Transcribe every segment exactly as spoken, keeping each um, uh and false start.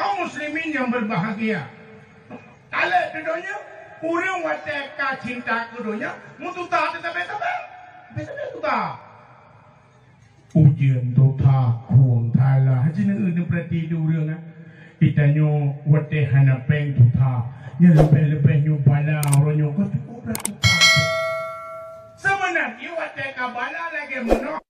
Kaum muslimin yang berbahagia. Talét di donya, ureuëng watée ka cinta keu donya, meututa teutabé-tabé. Teutabé-tabé tuta. Ujeuen tuta, khueng thala. Haji neueu neupeurati di ureuëng, eh. Itanyoe watée hana péng tuta. Nyan leubeh-leubeh nyoe bala uroe nyoe keu tuta. Sebenarnya watée ka bala lagée meunoe,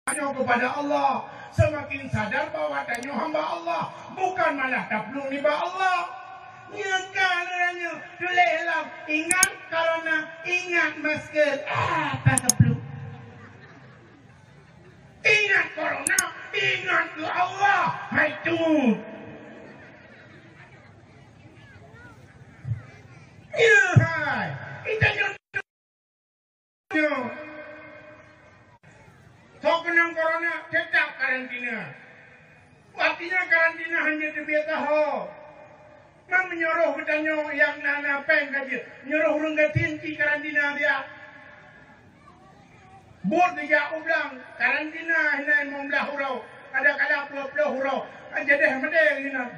tanyoe kepada Allah, semakin sadar bahwa tanyoe hamba Allah, bukan malah taplueng nibak Allah. Nyeuka lagée nyoe, tuléh lam, ingat corona, ingat masker. Ah, taplueng. Ingat corona, ingat keu Allah. Hai tu. Ya, hai. Kita nyoe Nyoe. Soe keunong corona, tetap karantina. Artinya karantina hana teubiet sahoe. Nyan meunyoe roh geutanyoe nyang na, na péng ka jeuet, nyoe roh ureuëng gasien ci karantina biasa. Buet geujak u blang, karantina hana limong blaih uroe, kadang-kadang dua ploh uroe, kan jadeh meudeh nyan.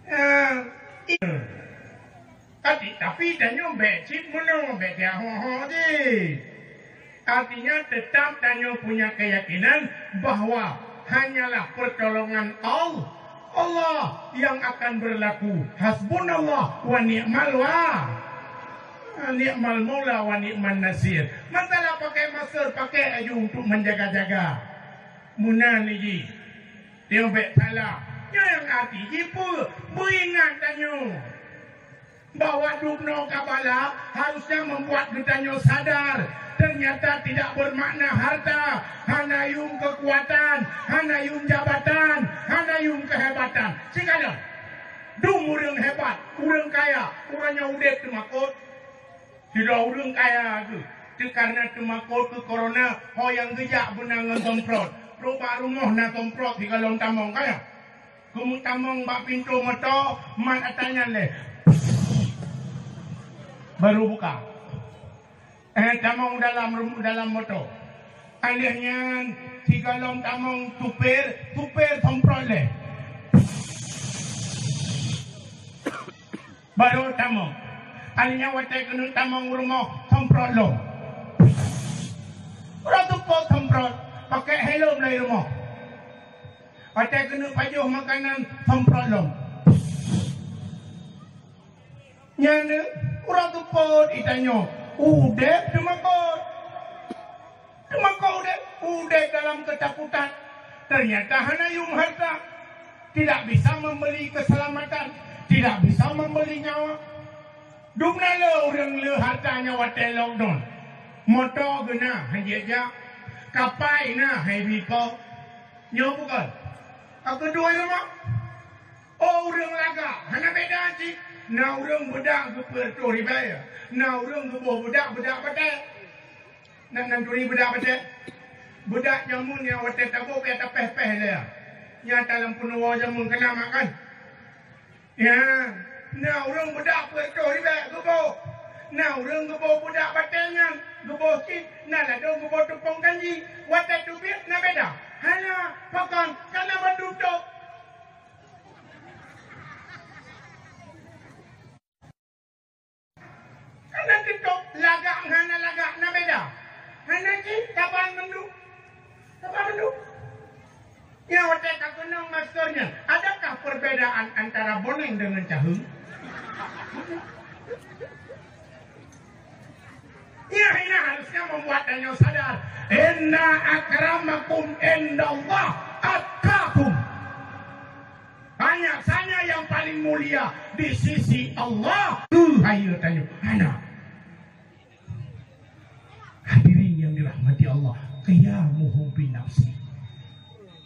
Eh, i-, tapi, tapi tanyoe bék cit meunoe, bék ho-ho jih. Artinya, tetap tanyoe punya keyakinan bahwa hanyalah pertolongan Al-, Allah yang akan berlaku. Hasbunallah wa ni'mal wa-, ni'mal maula wa ni'man nasir. Masalah pakai masker, pakai aju untuk menjaga-jaga. Meunan lé jih. Tanyoe bék salah. Nyoe nyang arti jih peue? Beuingat tanyoe bahwa dubnoe ka bala harusnya membuat geutanyoe sadar, ternyata tidak bermakna harta, hana yuem keukuatan, hana yuem jabatan, hana yuem keuhebatan. Sikalon, dum ureuëng hebat, ureuëng kaya, uroe nyoe udeb teumakot. Sidroe ureuëng kaya geuh, teuh kareuna teumakot keu corona, ho nyang geujak beuna ngon semprot. Trok bak rumoh na semprot sigohlom tamong, ka nyan? Geumeutamong bak pintoe moto, mat ata nyan lé. Baru buka. Eh, tamong dalam rum-, dalam moto. Alheuh nyan, sigohlom tamong supir, supir semprot lé. Baru tamong. Akhirnya watée keuneuk tamong u rumoh, semprot lom. Uroe teupot semprot, pakai helm lom u rumoh. Watée keuneuk pajoh makanan, semprot lom. Nyan, uroe teupot itanyoe, udeb teumakot. Teuma keu udeb, udeb dalam ketakutan. Ternyata hana yuem harta. Tidak bisa membeli keselamatan. Tidak bisa membeli nyawa. Dum na le ureuëng le harta nyan watée lockdown. Moto geuh na, han jeuet jak. Kapai na, han bi po. Nyoe bukon? Aku dua rumah. Oh, ureuëng lagak, hana beda cit. Na ureuëng beudak geupeuet ribée. Na ureuëng geuboh beudak, beudak batée. Nan, nan turi beudak batée. Beudak jameun nyang watée taboh pih tapéh-péh lé. Nyang talam peunuwoe jameun keunamak kan? Ya, na ureuëng beudak peuet ribée geuboh. Na ureuëng geuboh beudak batée nyan, geuboh cit, na ladôm geuboh teupông kanji. Watée teubiet na beda. Hana, pakon, kana bandum tôb. Hana teutôb lagak ngon hana lagak na beda. Hana jih saban mandum. Saban mandum. Nyang watée ka keunong masker nyan, adakah perbedaan antara boneng dengan caheueng? Nyang ini harusnya membuat tanyoe sadar, "Inna akramakum indallah atqakum." Hanya saja yang paling mulia di sisi Allah, tu hai tanyoe. Hana. Hadirin yang dirahmati Allah, qiyamuhu bi nafsi.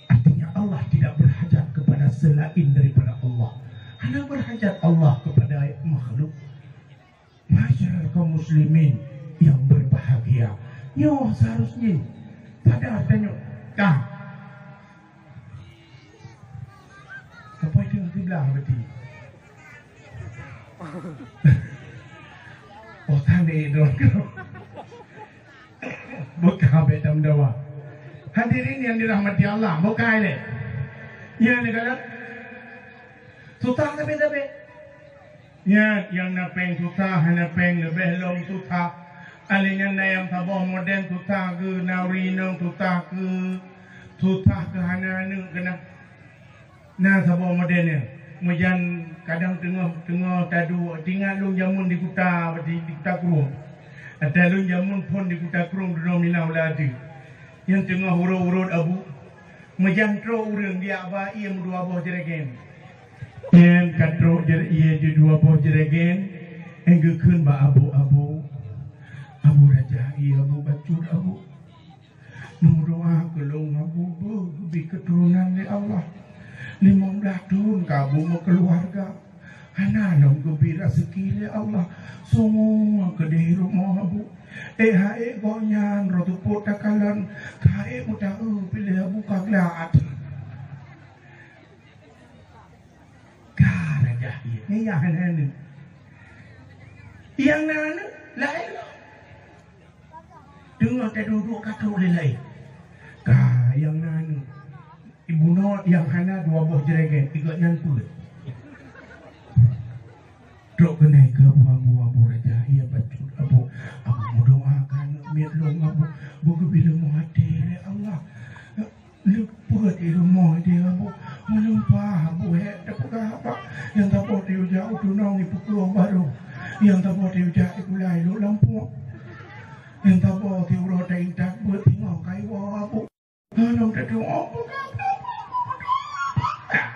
Artinya Allah tidak berhajat kepada selain daripada Allah. Hana berhajat Allah kepada makhluk. Masyarakat kaum muslimin yang berbahagia. Nyoe seharusnya sadar tanyoe. Kah. Apa itu kiblah berarti? Oh, tadi dong. Bukan habis tam dawa. Hadirin yang dirahmati Allah, bukai lé. Nyan ni kalau susah tapi-tapi. Nyan nyang na péng susah, hana péng leubeh lom susah. Alèh nyan na nyang saboh modern susah keu na ureueng inong susah keu susah keu hana aneuk keunan. Na saboh modern nyan, meujan kadang teungoh, teungoh taduek, teuingat lôn jameun di Kuta, di, di Kuta Krueng. Ata lôn jameun phon di Kuta Krueng, droeneuh mina ulah ateueh. Nyang teungoh urot-urot abu. Meujan trok ureueng di aba ié meudua boh jregen. Nyang ka trok jre-, ié jidua boh jregen, nyang geukheun bak abu, "Abu, abu raja ié, abu bacut, abu." Neumeudoa keu lôn, abu, beugeubri keuturonan lé Allah. Limong blaih thon ka abu meukeuluwarga, hana lom geubri raseuki lé Allah. Sungguh keudeh rumoh abu. Ék ha ék gobnyan roh teupot takalon, ka ék meutaeu piléh abu ka glak. Ka raja ié, nyan hana aneuk. Nyang na aneuk laén lom. Teungoh taduek-duek ka trok lé laén. Ka nyang na aneuk. Ibu noe nyang hana dua boh jregen, igoe nyan peuet. Trok keunoe keu abu, abu, abu raja ié bacut, abu, abu meudoa keu aneuk miet lôn, abu, beugeubri leumoh até lé Allah. Leupah di rumoh di abu, meulumpah abu hék teupeugah haba. Nyang saboh teuh jak u tunong ipeukeue barô. Nyang saboh teuh jak ikulai lôn lam puang. Nyang saboh teuh uroe taintat beuet singoh kayue abu. Lam teutuoh, oh, peugah, peugah, peugah, peugah.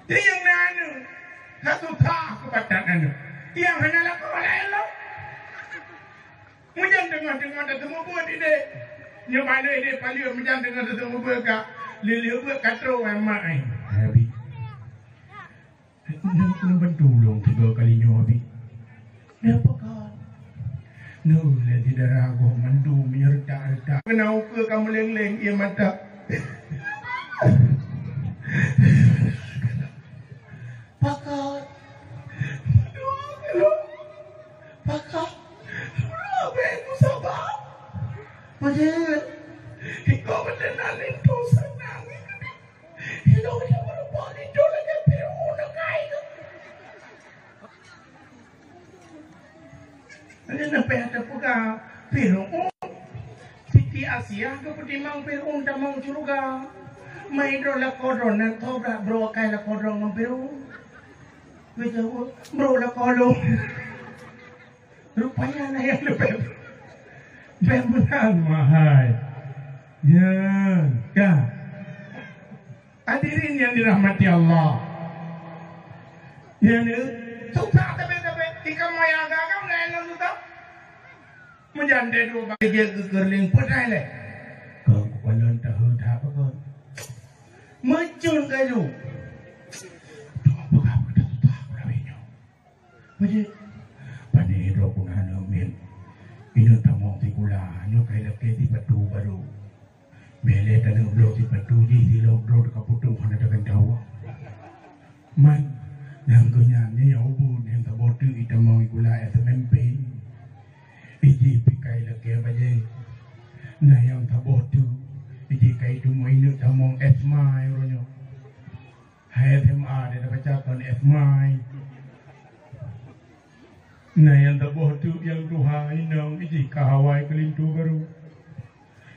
Nyang na aneuk, ka susah keu patat aneuk. Nyang hana lakoe laén lom. Meujan teungoh-teungoh tateumeubuet idéh. Nyoe bak idéh paleueng meujan teungoh tateumeubuet ka. Lheueh-lheueh buet ka trok wai mak ai. Abi. Neubantu ulôn tiga kali nyoe, Abi. Napa kon? Nyoe lé di dara goh mandum meunyeureutak-reutak. Keunan ukeue ka meuleng-leng ié mata. Pakon? Aduh, aduh. Pakon? Aduh, abang aku sabar. Padahal, iko beutôi na linto seunang. Iko beutôi meureumpok linto lagèe Firaun na kai tu. Lheueh nyan payah tapeugah Firaun. Siti Asiah geupeutimang Firaun tamong syeuruga. Mai droe lakoe droe nyan tobrat, broe akai lakoe droe ngon Firaun. Geujaweueb, "Broe lakoe lôn." Rupanya na nyang leubeh, leubeh meunan mahai. Nyan, ka. Hadirin yang dirahmati Allah. Nyan, susah tapi-tapi, tika moya agak-agak, laén lom susah. Meujan teuh dua bak jeuet keu keureuling peutai lé. Keu kepala tahu dah apa kau? Meucun kaju. Tuh, apa kau dah susah, apa dah nyoe? Meucun. Pane droe pun hana min. Inoe tamong sikula, nyoe kai lakée sipatu baru. Bèk lé taneuk bloe sipatu jih, silop droe ka putôh hana tagantawa. Man, nyang keu nyan, nyoe ubun nyang saboh teuk itamong sikula S M M P. Iji pikai lakée bajée. Nah, nyang saboh teuk, iji kai teumui neuk tamong S M A uroe nyoe. Hai S M A dia dah baca kon S M A. Nah, nyang saboh teuk nyang tuha inong iji ka hawai keu linto baru.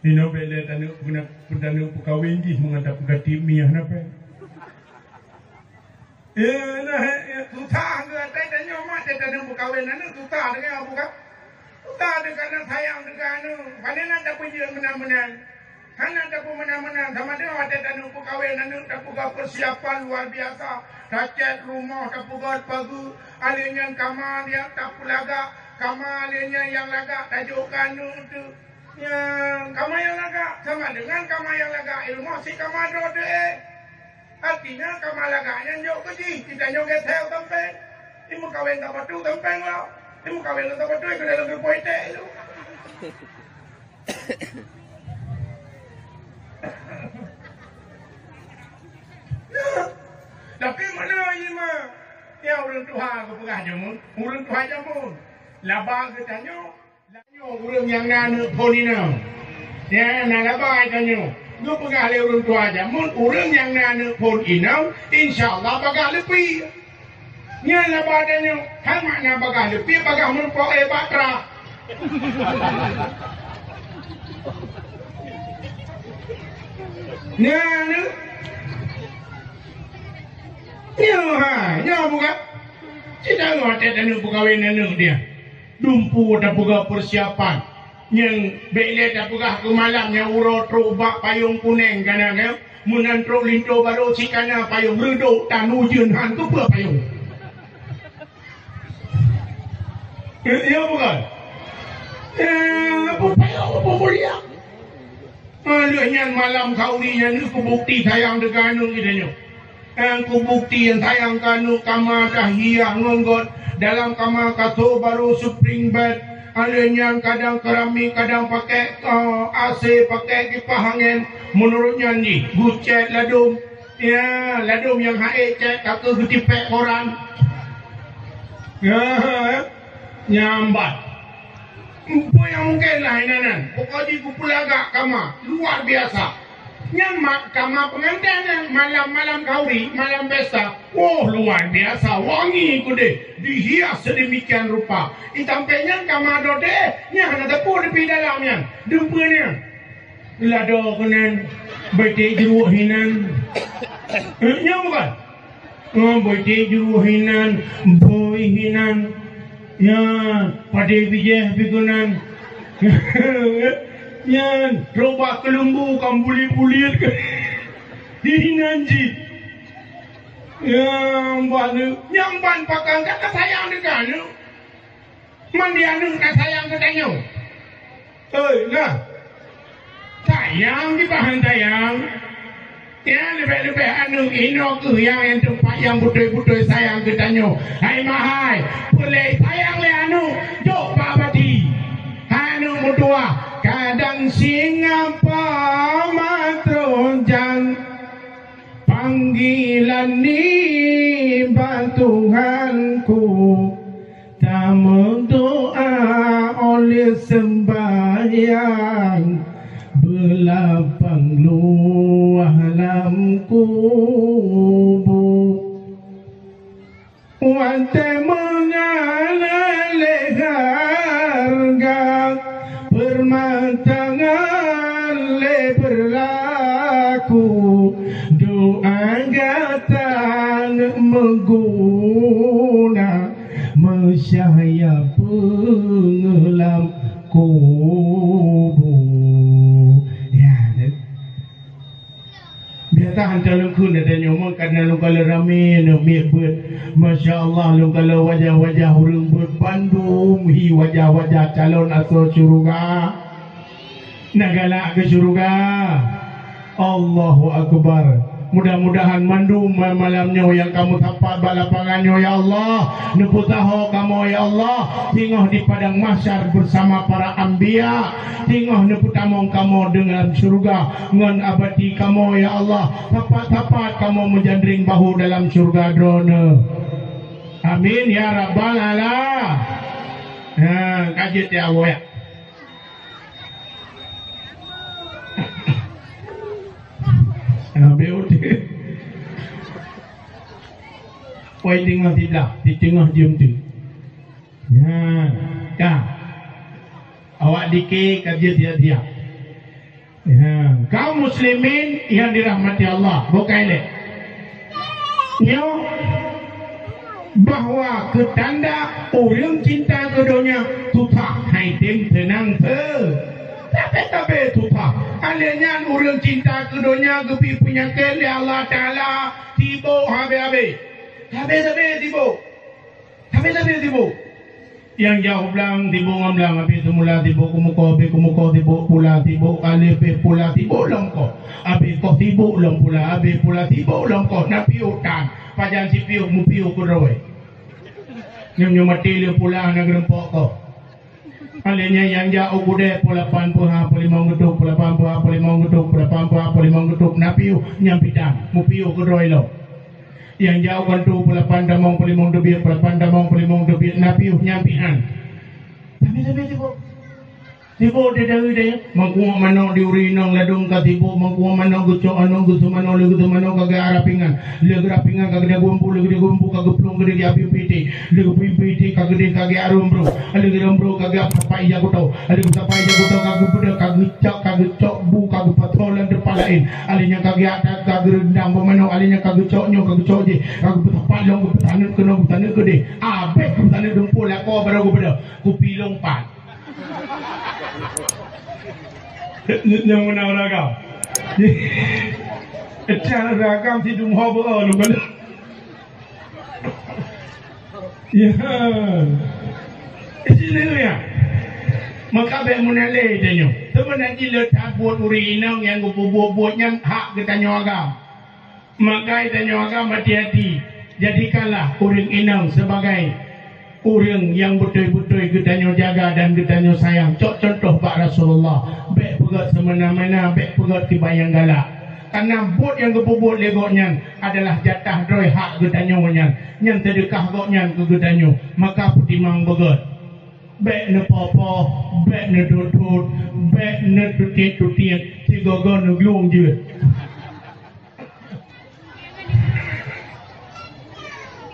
Inong bèk lé taneuk peuna-, taneuk peukawen jih meungon tapeugati mie hana pèng. Eh, nah, eh, eh, susah geuh até tanyoe mak, até taneuk peukawen aneuk susah deungon buka. Susah deungon sayang deungon aneuk. Pane na tapeujeuet meunan-meunan. Hana tapeumeunan-meunan, sama deungon watée taneuk peukawen aneuk tapeugah persiapan luar biasa, tacét rumoh, tapeugöt pageue, alèh nyan kama nyang tapeulagak, kama alèh nyan nyang lagak tajok keu aneuk teuh. Nyang kama nyang lagak sama deungon kama nyang lagak i rumoh sit kama droe teuh éh. Artinya kama lagak nyan jok keu jih, geutanyoe gét thèe u sampéng. Imeukawen ka patu sampéng lom. Imeukawen ka patu keu dalam geupôi tèe tu. Tapi mana nyima? Ya ureuëng tuha geupeugah jameun, ureuëng tuha jameun. Laba geutanyoe, tanyoe ureuëng nyang na aneuk phon inong. Nyan na laba tanyoe. Geupeugah lé ureuëng tuha jameun, ureuëng nyang na aneuëk phon inong, insya Allah bagah leupie. Nyan laba tanyoe. Hai makna bagah leupie, bagah meurumpok, eh, batra. Nyan, nyoe ha, nyoe bukan. Cit tanyoe watée tanyoe peukawen aneuëk dia. Dumpeue tapeugah persiapan. Nyang bék lé tapeugah keu malam nyang uroe trok bak payong kuneng kana, kan? Meunan trok linto barô cit kana payong, reudok tan ujeuen han keupeue payong. Ya, ya bukan? Ya, apa payong apa mulia? Ha, lheueh nyan malam khauri nyan keu bukti sayang teuka aneuëk geutanyoe. Nyang keu bukti nyang sayang keu aneuëk, kama tahiah ngon got, dalam kama kasô barô spring bed. Ha, lheueh nyan kadang keramik, kadang pakai, eh, A C, pakai kipah angén. Meunurot nyan jih, geucét ladôm. Ya, ladôm nyang haék cét ka keuh geutipék koran. Ya, nyambat. Peue nyang mungken lah inan nyan. Pokok jih geupeulagak kama luar biasa. Nyan ma-, kama pengantin nyan malam-malam khauri, malam pesta. Woh, luar biasa, wangi keudeh, dihias sedemikian rupa. Di sampéng nyan kama dodeh, nyan hana teupeu di dalam nyan. Dumpeue nyan. Lado keunan, beutek jeuruek hinan. Eh, nyan bukan? Oh, beutek jeuruek hinan, bôi hinan. Nyan, padé bijéh pi keunan. Nyan, roba keulumbu ka buliet-buliet. Hinan jih. Nyan, ban, nyan ban pakan ka sayang deungon. Mandi aneuëk na sayang geutanyoe. Oi, nah. Sayang di bahan sayang. Ya, leubeh-leubeh aneuëk inoe keuh nyang, nyang teumpat nyang beutôi-beutôi sayang geutanyoe. Hai mahai, peulée sayang lé aneuëk, jok bak bati. Hai aneuëk meutuah, kadang singapa matroh jan. Panggilan nibak Tuhanku, tameudoa oleh sembahyang, beulapang luwah lam kubu. Watée meungalée hareuga, peurmatangan lé peurlaku, doá gata meuguna, meusyah ya peungeuh lam kubu. Ya, Biasa hantom lôn kheun ata nyoe meuh, karena lôn kalon ramé nyoe miet beuet. Masya Allah, lôn kalon wajah-wajah ureuëng beuet bandum hi wajah-wajah calon asoe syeuruga. Na galak keu syeuruga. Allahu Akbar. Mudah-mudahan mandum ma-, malam nyoe nyang kamoe sapat bak lapangan nyoe, ya Allah, neupeusaho kamoe, ya Allah, singoh di padang mahsyar bersama para anbiya, singoh neupeutamong kamoe dalam syeuruga. Ngon abati kamoe, ya Allah, sapat-sapat kamoe meujandring bahu dalam syeuruga Droeneuh. Amin, ya Rabbal Ala-, ha, ka jeuet, ya Allah, ya. Ha, beuti. Wai teungoh siblah, di teungoh jeuem tu. Ya, ka. Awak dike ka jeuet siap-siap. Ya, kaum muslimin yang dirahmati Allah, bukai lé. Nyoe bahwa keutanda ureuëng cinta keu donya susah, hai tem teunang se. Tapi-tapi susah. Alèh nyan ureuëng cinta keu donya geubri peunyakét lé Allah Taala, sibok habéh-habéh. Habéh-habéh sibok. Habéh-habéh sibok. Nyang jak u blang, sibok ngon blang, abéh seumula sibok keu muko, abéh keu muko sibok pula, sibok ka lheueh pula sibok lom koh. Abéh koh sibok lom pula, abéh pula sibok lom koh, na piôh tan, pajan sipiôh mupiôh keudroe. Nyoe-nyoe maté lé pula na geureumpok koh. Alèh nyan nyang jak u keudè pukul lapan peuha, pukul limong geutôp, pukul lapan peuha, pukul limong geutôp, pukul lapan peuha, pukul limong geutôp, na piôh nyan pih tan, mupiôh keudroe lom. Nyang jak u kantô pukul lapan tamong, pukul limong teubiet, pukul lapan tamong, pukul limong teubiet, na piôh nyan pih han. Tapi, tapi, tapi, Sibok di dayeuh-dayeuh, mangkuk manok di ureueng inong ladôm ka sibok, mangkuk manok geucok, anong geuseumanoe, lé geuseumanoe ka geuarapingan, lé geurapingan ka geudagun bu, lé geudagun bu ka geuplueng keudeh di api piti, lé geuplueng piti ka geudeh ka geuareuem bro, lé geuareuem bro ka geusapai ija kuto, lé geusapai ija kuto ka geubeudôh, ka geucok, ka geucok bu, ka geupasoe lam teumpat laén, lé nyan ka geuatat, ka geureundang bak manok, lé nyan ka geucok nyoe, ka geucok jih, ka geupeusapat lom, geupeusaneut keunoe, geupeusaneut keudeh, abéh geupeusaneut dumpue lakoe barô geubeudôh, kupi lompat. Nyang meunan ureueng agam. Ecah ureueng agam si dum ho beu lom. Ya. Sini ya. Maka bèk meunan lé tanyoe. Seubeuna jih le that buet ureueng inong nyang geupeubuet-buet nyan hak geutanyoe agam. Maka geutanyoe agam hati-hati, jadikanlah ureueng inong sibagai ureueng nyang beutôi-beutôi geutanyoe jaga dan geutanyoe sayang. Cok cuntoh bak Rasulullah, bèk peugöt seumena-mena, bèk peugöt kiban nyang galak. Kareuna buet nyang geupeubuet lé gobnyan adalah jatah droe hak geutanyoe nyan, nyang teudeukah gobnyan keu geutanyoe. Maka peutimang beugöt. Bèk neupoh-poh, bèk neutot-tot, bèk neututiet-tutiet, sigoe-goe neuglueng jeuet.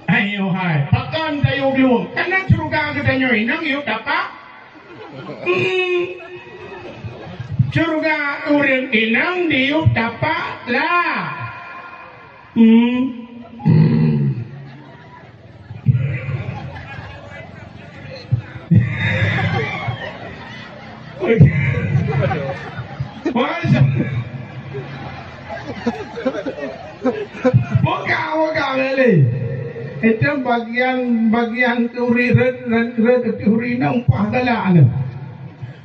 Ayo hai, pakon tayue glueng? Kareuna syeuruga geutanyoe inong yue tapak. Hmm. Syeuruga ureueng inong diyue tapak lah. Hmm. Masya. Buka, buka balik. Itu bagian, bagian teori red, red, red teori nang pah galak ni.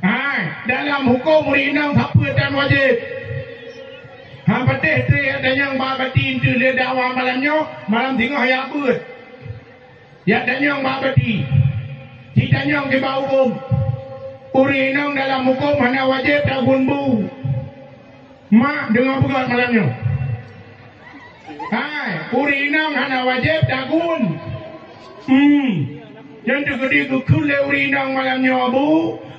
Hai, dalam hukum ureueng inong sapeue tan wajéb. Han patéh trép tanyong bak bati enteuk lé dakwah malam nyoe, malam singoh ya beuet. Jak tanyong bak bati. Jitanyong kiban huköm. Ureuëng inong dalam huköm hana wajéb tagun bu. Mak deungoe peugah malam nyoe. Hai, ureuëng inong hana wajéb tagun. Hmm. Nyan teukeudi geukheun lé ureuëng inong malam nyoe, "Bu,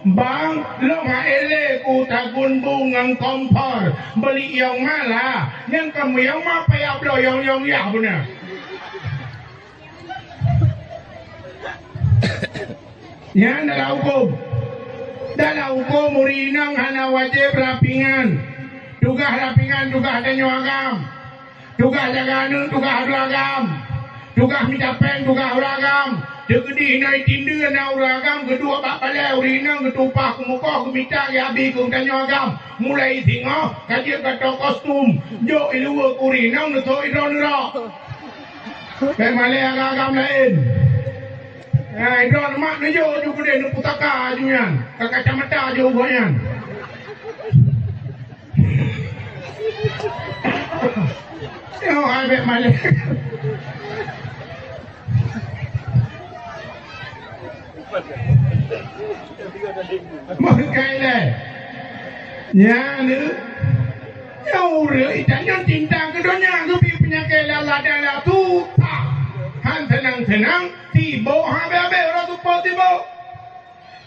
Bang, lôn hana ék lé ku tagun bu ngon kompor. Beli yong ma lah. Nyan ka meuyong ma payah bloe yong-yong yah beuna." Nyan dalam huköm. Dalam huköm ureuëng inong hana wajéb rapingan. Tugaih rapingan tugaih tanyoe agam. Tugaih jaga aneuëk tugaih ureuëng agam. Tugaih mita péng tugaih ureuëng agam. Teukeudi hinoe tindeue na ureuëng agam geuduek bak balée ureuëng inong geutumpah keu mukoh geumita geuabi keu tanyoe agam. Mulai singoh ka jeuet gata kostum. Jok iluweue keu ureuëng inong neusok idroe neurok. Bék malée agam-agam laén. Hai, droe mak neujok ju keudeh neuputaka ju nyan, ka kacamata ju ubak nyan. Nyoe hai bék malée. Meukai lé. Nyan, nyan ureuëng itanyan cinta keu donya, geubi peunyakét lala dala tupa. Han seunang-seunang, sibok habéh-habéh uroe seupôt sibok.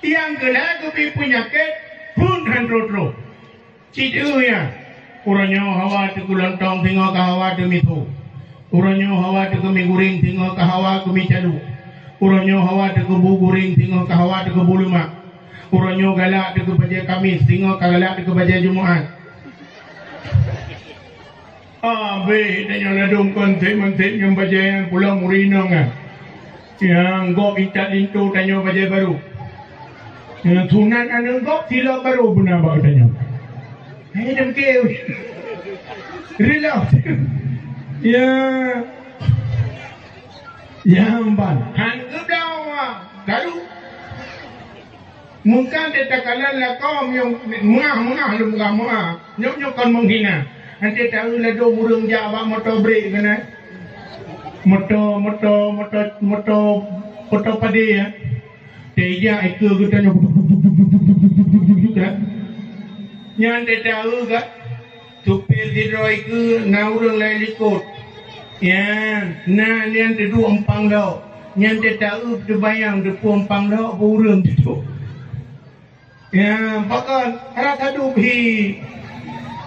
Nyang keulhée geubi peunyakét phon han troh-troh. Cit eu nyan, uroe nyoe hawa teuk lontong singoh ka hawa teumi tho. Uroe nyoe hawa teuk mi guréng singoh ka hawa keu mi calok. Uroe nyoe hawa teuk bu guréng singoh ka hawa teuk bu leumak. Uroe nyoe galak teuk bajée Kamis singoh ka galak teuk bajée Jumat. Abéh tanyoe ladôm kon sép-sép ngon bajée nyan pulang ureuëng inong nyan. Nyang gob intat linto tanyoe bajée barô. Nyang sunat aneuëk gob silop barô beuna bak tanyoe. Hai dengke. Rilah. Ya. Ya ban. Han geubloe garu. Mungkan teukalon lakoe nyang meungah-meungah lôn peugah meungah. Nyoe-nyoe kon meunghina. Nanti tahu ladôm ureuëng jak bak moto brek keunan. Moto, moto, moto, moto, moto padé ya. Teujak ikeu geutanyoe kan. Nyan teudahu kan. Supir sidroe ikeu na ureuëng laén likot. Nyan, na nyan teuduek umpang lok. Nyan teudahu teubayang teupeu umpang lok beu ureuëng teuduek. Ya, pakon rasa dubi.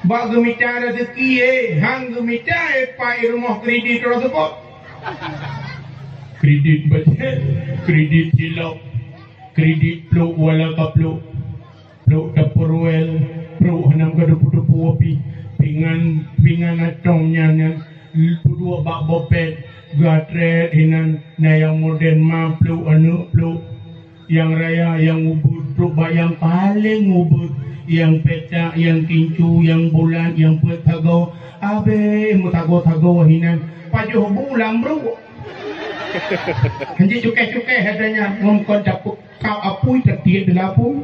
Bak geumita rezeki, eh, han geumita, eh, pai rumoh kredit rasa pot. Kredit bajèe, kredit cilok, kredit pluk wala ka pluk. Pluk dapur wel, pluk hana ka depu-depu api. Pingan, pingan atong nyan, nyan, peuduek bak bopet, gatrek hinan, na nyang moden ma pluk aneuk pluk. Nyang raya, nyang ubit, trok bak nyang paleng ubit, nyang petak, nyang kincu, nyang bulat, nyang peuet sagoe, abéh meusagoe-sagoe hinan, pajoh bu lam bruek. Hanjeuet cukéh-cukéh hana nyan, ngon kon tapeuet kap apui, tatiek di lapui.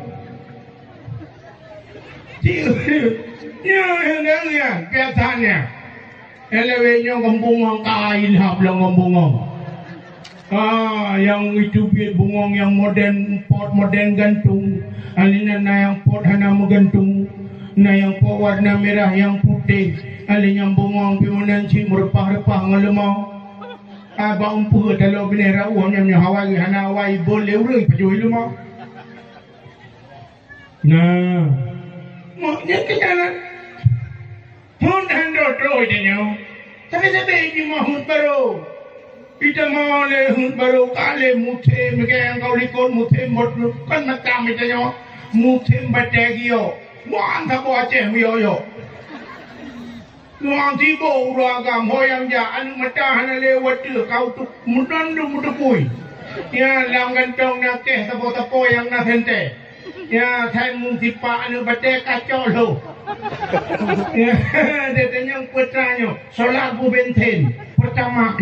Nyan, nyan, nyan, biasanya. Lewat nyoe ngon bungong, ka ilham lom ngon bungong. Ah, nyang itu biet bungong nyang moden, pot moden gantung. Alinan na nyang pot hana meugantung. Na nyang pot warna merah, nyang putéh. Ali nyang bungong pih meunan cit meureupah-reupah ngon leumô. Ah, bak umpeu taloe binéh rawon nyang nyoe hawai hana hawai, bol lé ureueng pajoh leumô. Nah, meuh nyan keuh jalan. Hon han droe-droe tanyoe. Tapi-tapi jimeuheuet barô. Itamong lé heuet barô ka lé musém, meugéng kau likot musém bot kon macam itanyoe. Musém batée giyok. Muang saboh Aceh miyok-yok. Muang tiboh ureueng agam ho nyang jak, aneuk mata hana lé watée kau tu meunan dum meuteupui. Ya, lam gantong na keh sapo-sapo nyang na sentée. Ya, sai mung sipak aneuk batée kacok lho. Ya, dia tanyong putra nyoe, solat bu bensin pertama.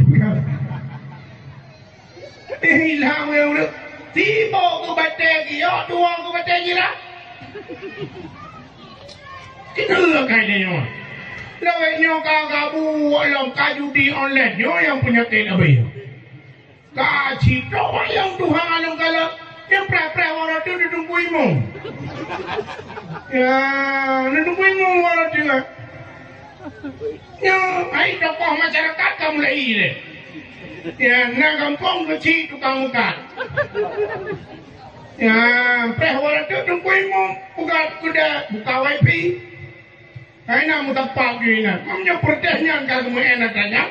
Ilham ya ureueng. Tiboh keu batée giyok, dua keu batée jirak. Keuneuk kai lé nyoe. Lawét nyoe ka gabu lom ka judi online nyoe nyang peunyakét abéh. Ka cit nyang Tuhan along kalon, nyang preh-preh wara tu duduk imum. Ya, duduk imum wara tu. Nyoe, hai tokoh masyarakat ka mulai ilée. Ya, na gampông keuci tukang ukat. Ya, preh wara tu tungkui mu ukat kuda buka wifi. Hai na mutapab jih na. Meunyoe protes nyan ka geumeu'en atra nyan.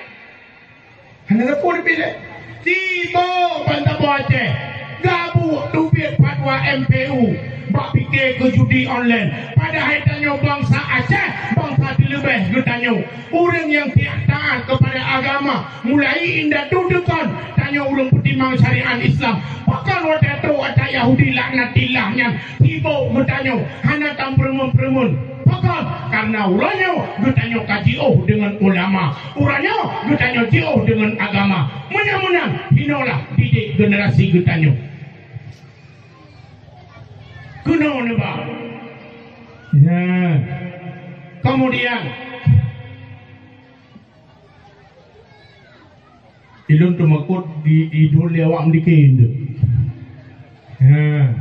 Hana sapeue dipiléh. Tiboh ban saboh Aceh, gabuek teubiet fatwa M P U bak pike keu judi online. Padahai tanyoe bansa Aceh, bansa teuleubeh geutanyoe. Ureueng nyang tiak taat keupada agama, mulai indatu teukon, tanyoe ureueng peutimang syariat Islam. Pakon watée trok ata Yahudi laknatillah nyan, tiboh geutanyoe hana tampeureumeun-peureumeun. Pakon? Karena uroe nyoe geutanyoe ka jiôh deungon ulama. Uroe nyoe geutanyoe jiôh deungon agama. Meunyoe meunan, hinoelah didik generasi geutanyoe. Keunoe neuba. Ya. Kemudian, ilôn teumakot di, idol lé awak meudike indeuek. Ha.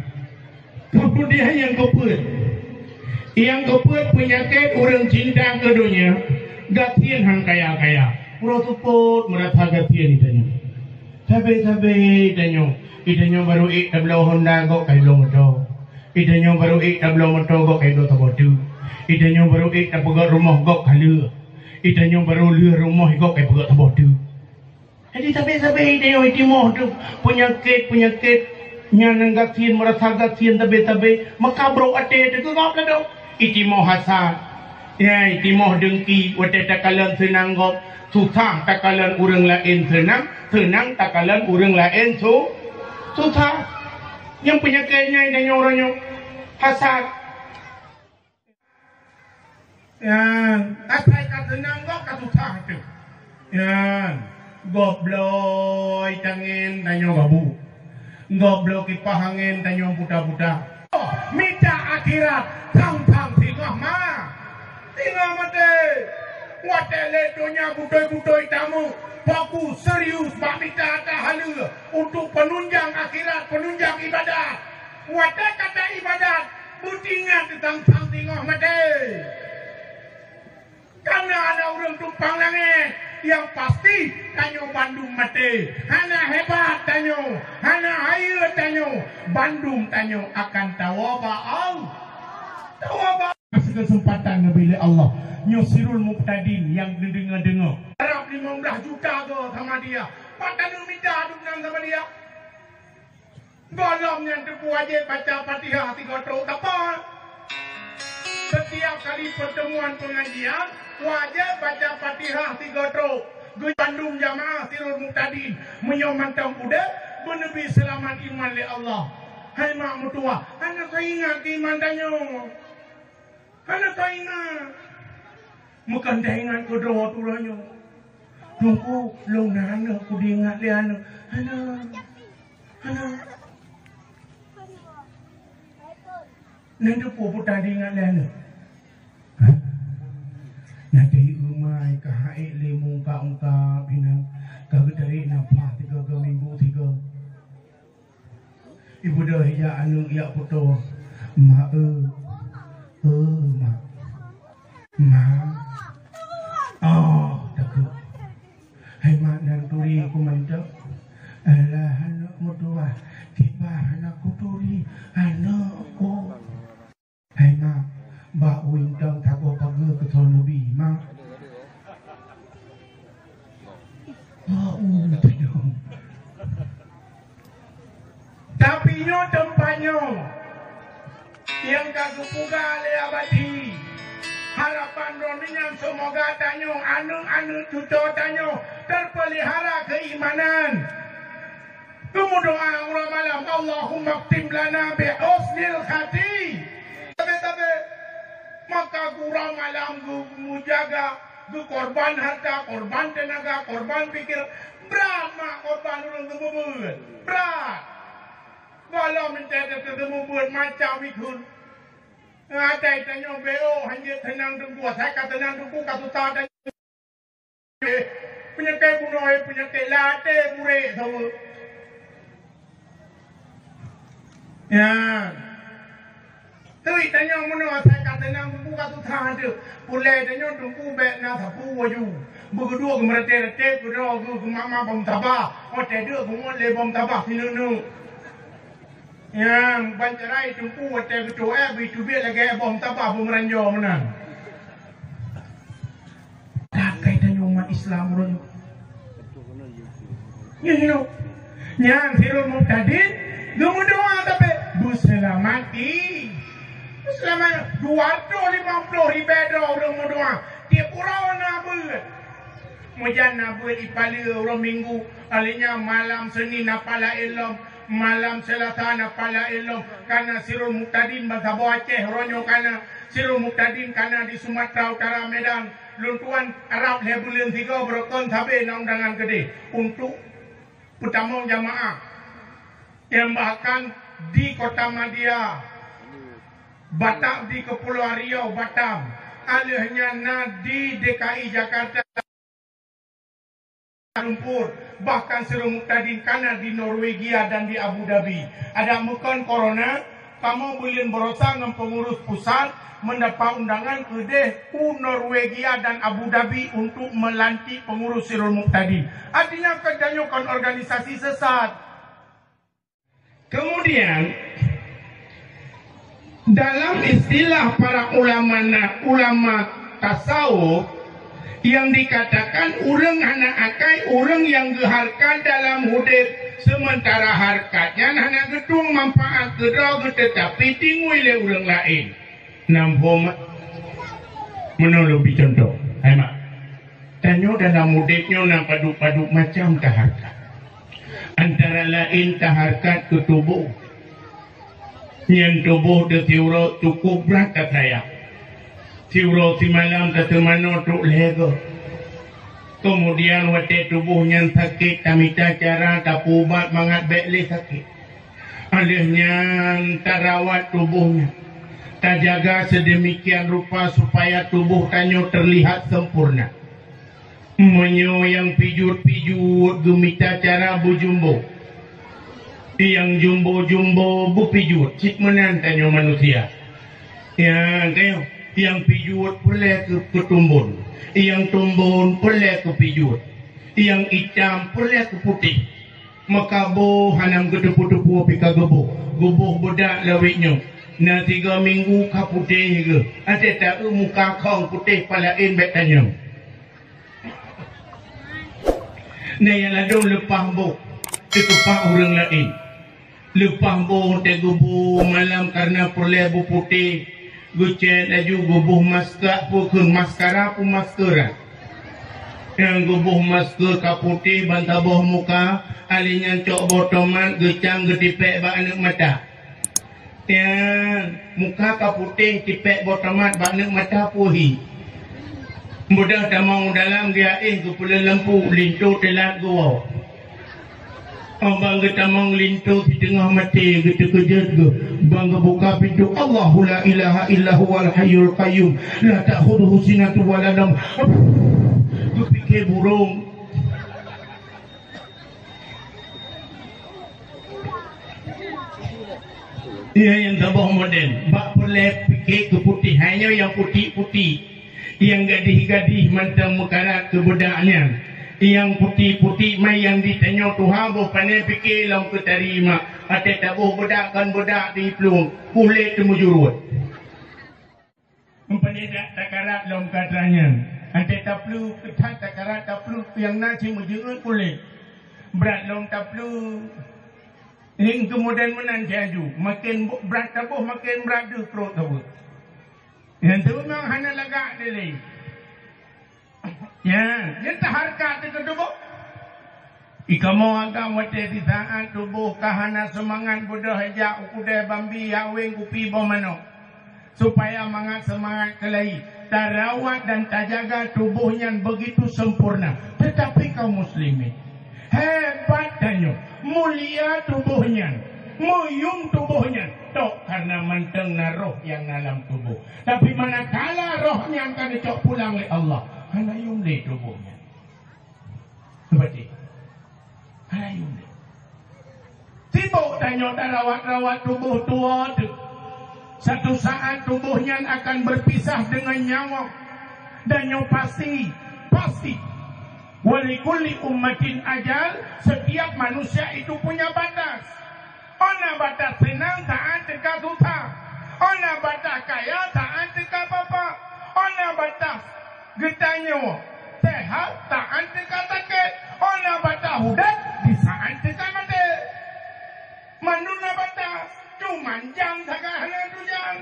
Kemudian nyang keupeuet, nyang keupeuet peunyakét ureueng cinta keu donya, gasien han kaya-kaya. Uroe seupôt meurasa gasien geutanyoe. Sabe-sabe geutanyoe, geutanyoe barô ék tabloe Honda gob ka bloe moto. Geutanyoe barô ék tabloe moto gob ka bloe saboh teuk. Geutanyoe barô ék tapeugöt rumoh gob ka lheueh. Geutanyoe barô lheueh rumoh gob ka peugöt saboh teuk. Jadi sabe-sabe geutanyoe itimoh teuk peunyakét-peunyakét nyan, nyang gasien, meurasa gasien sabe-sabe, maka brok até teuh keu gob ladôm. Itimoh hasad, ya, itimoh dengki, watée takalon seunang gob, susah takalon ureueng laén seunang, seunang takalon ureueng laén su-, susah. Nyang peunyakét nyan geutanyoe uroe nyoe, hasad. Nyan, asai ka seunang gob ka susah teuh. Nyan, gob bloe angén tanyoe gabu. Gob bloe kipah angén tanyoe puta-puta. Mita akhirat sang-sang singoh ma-, singoh maté. Watée lé donya beutôi-beutôi tamu, fokus serius bak mita tahaleueh untuk peununjang akhirat, peununjang ibadat. Watée ka ta ibadat, beutingat teuntang sang singoh maté. Kana hana ureuëng tumpang langét, Nyang pasti, tanyoe bandum maté. Hana hebat tanyoe, hana hayeue tanyoe, bandum tanyoe akan tawoe bak Allah. Tawoe bak. Masa keuseumpatan neubri lé Allah, nyoe Sirul Mubtadin nyang neudeungoe-deungoe. Arab limong blaih juta goe sama dia. Pat taneuk mita duek nan sama dia. Gohlom nyan teupeu wajéb baca Fatihah tiga trok teupeu. Setiap kali pertemuan pengajian, wajéb baca Fatihah tiga trok. Geubandum jamaah Sirul Muqtadin, meunyoe mantong udeb, beuneubri seulamat iman lé Allah. Hai mak meutuwah, hana soe ingat keu iman tanyoe. Hana soe ingat. Meukan teuingat keudroe turoe nyoe. Teungku, lôn na aneuk, ku diingat lé aneuk. Hana. Hana. Nyan teupeu peue teuingat lé aneuk. Hah? Nyan teuingat umai ka haék lé mungkab-ungkab inan. Ka geutarek nafah tiga-tiga minggu tiga. Ibu dah ijak aneuk yak putôh. Mak, eh. Eh, mak. Mak. Oh, takut. Hai mak, nan turi ku mantap. Alah, aneuk meutuwah. Kiban aneuk ku turi. Aneuk ku. Hai mak, bak uindang sagoe pageue keu soe neubi, mak. Bak uindang. Tapi nyoe teumpat nyoe nyang ka geupeugah lé Abati. Harapan droeneuh nyan seumoga tanyoe, aneuk-aneuk cucoe tanyoe, teupeulihara keuimanan. Geumeudoa uroe malam, "Allahumma khtim lana bi husnil khati." Tabe-tabe, maka uroe malam geu-, meujaga, geukorban hareuta, korban teunaga, korban pikir. Brat mak korban ureueng geumeubeuet. Brat. Gohlom meuntée teumeubeuet macam ikheun. Atai tanyoe B O hanjeuet teunang teungku, asai ka teunang teungku ka susah tanyoe. Peunyakét bunoe, peunyakét lam até gurée saweue. Nyan. Teuh tanyoe meunoe asai ka teunang teungku ka susah teuh. Pulai tanyoe teungku bék na sapeue laju. Beugeuduek geumeuraté-raté keudroe geuh geumama bom taba. Watée deuk geungon lé bom taba sineuk-neuk. Nyang ban carai teungku watée geutuek bri teubiet lagée bom taba beumeuranjo meunan. Takai tanyoe umat Islam ureueng. Nyoe hino. Nyang Sirul Mubtadin geumeudoa tapi beuseulamat i. Beuseulamat dua ratus lima puluh ribée droe ureueng meudoa. Tiep uroe na beuet. Meujan na beuet ipaleue uroe Minggu, akhirnya malam Senin na pala ilom, malam Selasa na pala ilom, kana Sirul Mubtadin ban saboh Aceh uroe nyoe kana, Sirul Mubtadin kana di Sumatera Utara Medan, lôn tuan Arab lhée buleuen sigoe beurokon sabe na undangan keudeh untuk peutamong jamaah. Nyang bahkan di Kota Madya, Batam di Kepulauan Riau, Batam, aleuh nyan na di D K I Jakarta, Lumpur, bahkan Sirul Mubtadin kana di Norwegia dan di Abu Dhabi. Adak meukon corona, kamoe buleuen barosa ngon peungurus pusat mendapat undangan keudeh u Norwegia dan Abu Dhabi untuk melantik pengurus Sirul Mubtadin. Artinya, kon tanyoe kon organisasi sesat. Kemudian, dalam istilah para ulama na-, ulama tasawuf, yang dikatakan ureueng hana akai, ureueng nyang geuhareukat dalam udeb, sementara hareukat nyan hana geutueng manfaat keu droe geuh, teutapi tingui lé ureueng laén. Nam phom, meunoe lôn bri cuntoh. Hai mak, tanyoe dalam udeb nyoe na padub-padub macam tahareukat. Antara laén tahareukat keu tuboh. Nyan tuboh teuh siuroe cukup brat tasayang. Siuroe simalam tateumanoe trok lhée goe. Keumudian watée tuboh nyan sakét, tamita cara tapeuubat mangat bék lé sakét. Aleuh nyan tarawat tuboh nyan, tajaga sedemikian rupa supaya tuboh tanyoe teulihat sempurna. Meunyoe nyang pijuet-pijuet geumita cara beujumbo, nyang jumbo-jumbo beupijuet, cit meunan tanyoe manusia. Nyang tanyoe Nyang pijuet peureulée keu keutumbon, nyang tumbon peureulée keu pijuet, nyang itam peureulée keu putéh. Meukaboh hana geuteupeue-teupeue pih ka geuboh, geuboh beudak lawét nyoe. Na tiga minggu ka putéh geuh, até taeu muka khong putéh palaén bék tanyong. Na nyang ladôm leupah boh, teukeupah ureuëng laén. Leupah boh teuh geuboh malam kareuna peureulée beuputéh, geucét laju geuboh maska peue kheun maskara peue maskara. Nyang geuboh masker ka putéh ban saboh muka, alé nyan cok boh tomat geucang geutipék bak aneuëk mata. Nyan, muka ka putéh tipék boh tomat bak aneuëk mata puhi. Beudôh tamong u dalam geuaéh geupeuleueng lampu linto teulat geuwoe. Óh ban geutamong linto siteungoh maté geuteukeujot geuh ban geubuka pintoe Allahu la ilaha illa huwal hayyul qayyum la ta'khudhuhu sinatun wa la naum. Geupike burông. Iya nyang saboh model bak peureulée pike keu putéh, hai nyoe nyang putéh-putéh, nyang gadih-gadih mantong meukarat keu beudak nyan, nyang putéh-putéh mai nyang ditanyoe tuha boh pané pike lom keu tarima, até taboh beudak kon beudak di plueng, kulét teumeujurut. Meupeuneuk dak takarat lom ka atra nyan. Até taplu keuthat takarat taplu nyang na cit meujeuet kulét. Brat lom taplu. Ring keumudian meunan cit aju. Maken bu-, brat taboh maken brat deuh trok taboh. Nyan tu memang hana lagak dilé. Ya, nyan tahareukat teuh keu tuboh. Ikamoe agam watée sisaát tuboh ka hana seumangat beudôh jak u keudée bambi jak wéng kupi boh manok, supaya mangat seumangat keulayi tarawat dan tajaga tuboh nyan beugitu sempurna. Teutapi kaum muslimin, hebat tanyoe, mulia tuboh nyan, meuyum tuboh nyan, tok kareuna mantong na roh nyang na lam tuboh. Tapi manakala roh nyan ka neucok pulang lé Allah, hana yum lé tuboh nyan. Seperti hana yum lé. Sibok tanyoe tarawat-rawat tuboh tuwoe teuh. Satu saat tuboh nyan akan berpisah dengan nyawa. Dan nyoe pasti, pasti. Walikulli ummatin ajal, setiap manusia itu punya batas. Óh na batas seunang saát teuka susah. Óh na batas kaya saát teuka papa. Óh na batas geutanyoe sehat saát teuka sakét. Óh na batas udeb di saát teuka maté. Mandum na batas, cuman jam sagai hana tujan.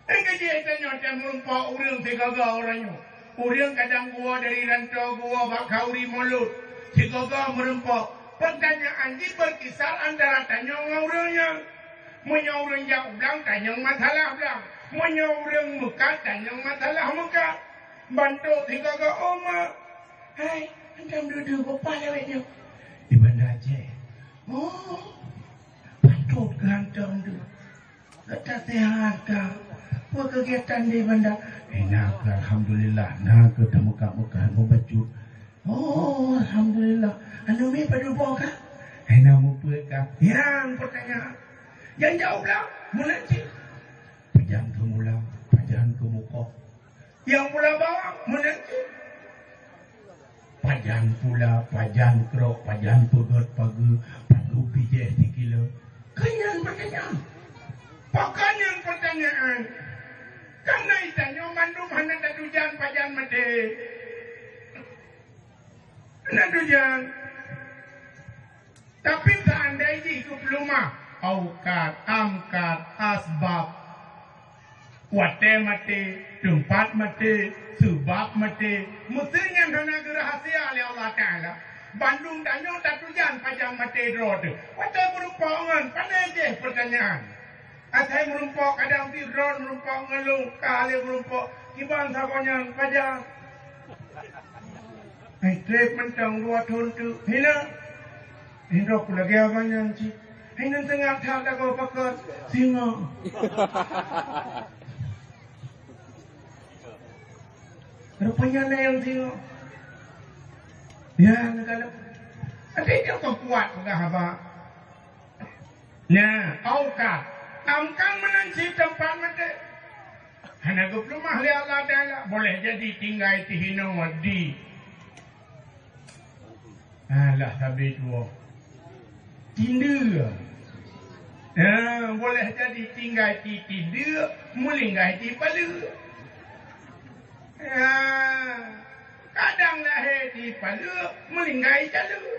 Nyang keujeuet tanyoe teuh meurumpok ureuëng sigoe-goe uroe nyoe. Ureuëng kadang geuwoe dari rantô geuwoe bak khanduri mulod. Sigoe-goe meurumpok. Peurtanyaan jih beukisar antara tanyoe ngon ureuëng nyan. Meunyoe ureuëng jak u blang, tanyong masalah blang. Meunyoe ureuëng meukat, tanyong masalah meukat. Bantok sigoe-goe, "Oh, mak. Hai, hantom dudoe, peue lawét nyoe?" "Di Banda Aceh." "Oh, patôt keu hantom dudoe." "Gata sehat ka? Peue keugiatan di Banda?" "Eh, na kheueh, alhamdulillah, na kheueh tameukat-meukat mubacut." "Oh, alhamdulillah. Aneuk miet padub boh ka?" "Eh, na mupeue ka?" Hilang peurtanyaan. Nyang jaweueb lah, meunan cit. Pajan keu mula, pajan keu mukoh. Nyang pula bawang meunan cit. Pajan pula, pajan krok, pajan peugét pageue, padub bijéh sikilo. Keu nyan peurtanyaan. Pakon nyan peurtanyaan? Kareuna tanyoe mandum hana tatujan pajan maté. Hana tujan. Tapi seandai jih geupeuleumah aukat, amkat, asbab, watée maté, teumpat maté, seubab maté, meusé nyan hana geurahsia lé Allah Taala. Bandum tanyoe tatujan pajan maté droe teuh. Watée meurumpok ngon, pane jih peurtanyaan. Asai meurumpok kadang sidroe meurumpok ngon lôn, ka lheueh meurumpok, kiban saboh nyan pajan. Hai treb mantong dua thon teuk hina. Indok lagée abang nyan cit. Hai nan teunak that lagoe pakon singoh. Rupanya na nyang singoh. Ya, neukalon. Até nyoe ka kuat peugah haba. Nah, aukat. Amkat meunan cit teumpat maté. Hana geupeuleumah lé Allah Taala, boleh jadi tinggai teuhinoe di, alah, sabe tuwoe. Tindeu. Ya, boleh jadi tinggai di tindeu, meulinggai di paleue. Ya, kadang lahé di paleue, meulinggai di taleue.